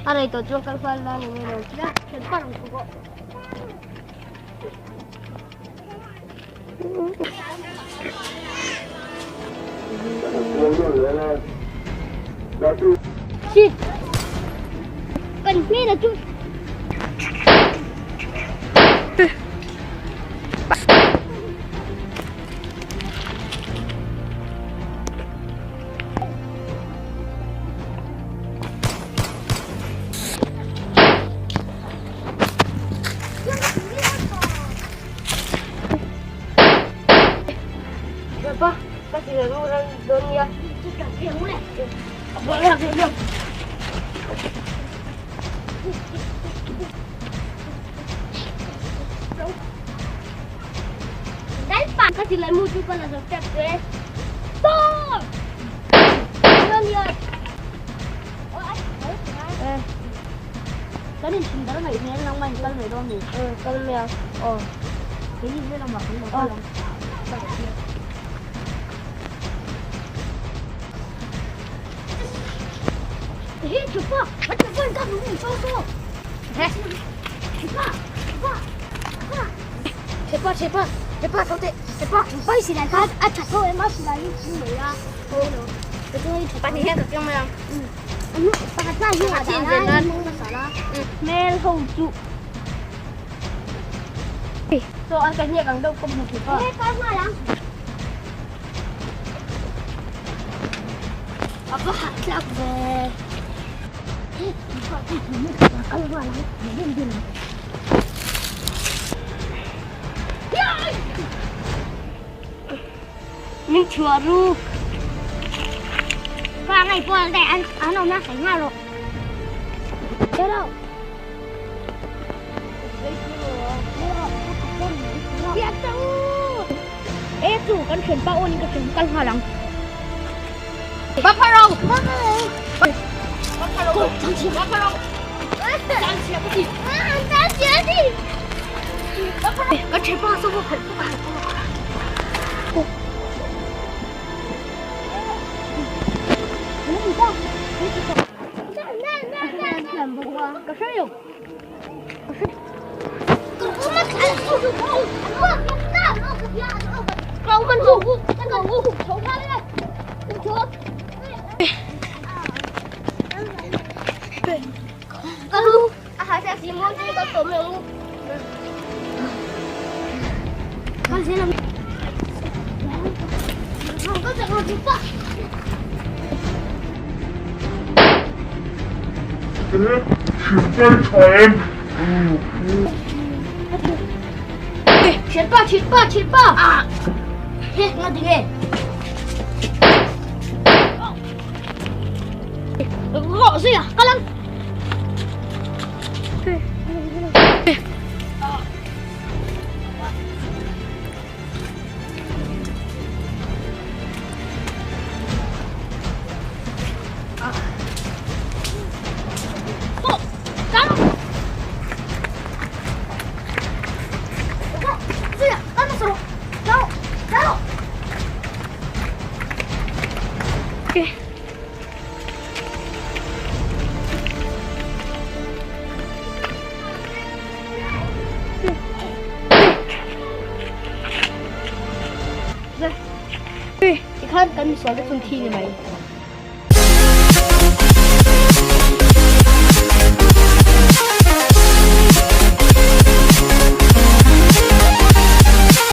A rei tawh chuan kal nghal la ni mai lo. Thianpa rawn thawk aw. Kan hmel chu. Pa, kasi na ran doon niya. Kasi lai mu chu ka la zo tep ve. Stop! Kan inthin dar ngaih hmel nangmah in kal mai dawn ni. Kal mai a. Aw. Keini hmel lamah kan lo kal ang. He chupa, a chupa in ka lu so so. He. Chupa, chupa. Chupa, chupa, chupa tho te. Chupa, pai silai kha a tha tho em a silai hi chu mai a. Pahnih hian ka keng mai ang. Pakhat hna hi a dah la, in hmasa la. Hmel ho chu. So an ka hniak ang deuh ka hmu thei pa. He kar nghal ang. A va hah tlak ve. Kal nghal ang. Din din. Min chhuah ru. Pa ngay pawh dai an an awm a kai nghal rawh. Hello. E chu kan thian pa awn in ka thian kal nghal ang. Buffalo. Buffalo. Buffalo. Kan thian pa saw phalh Thianpa thianpa thianpa he nga ti nge Rawh zui a kal ang. Tikhan kan misual te chun thi ni mai.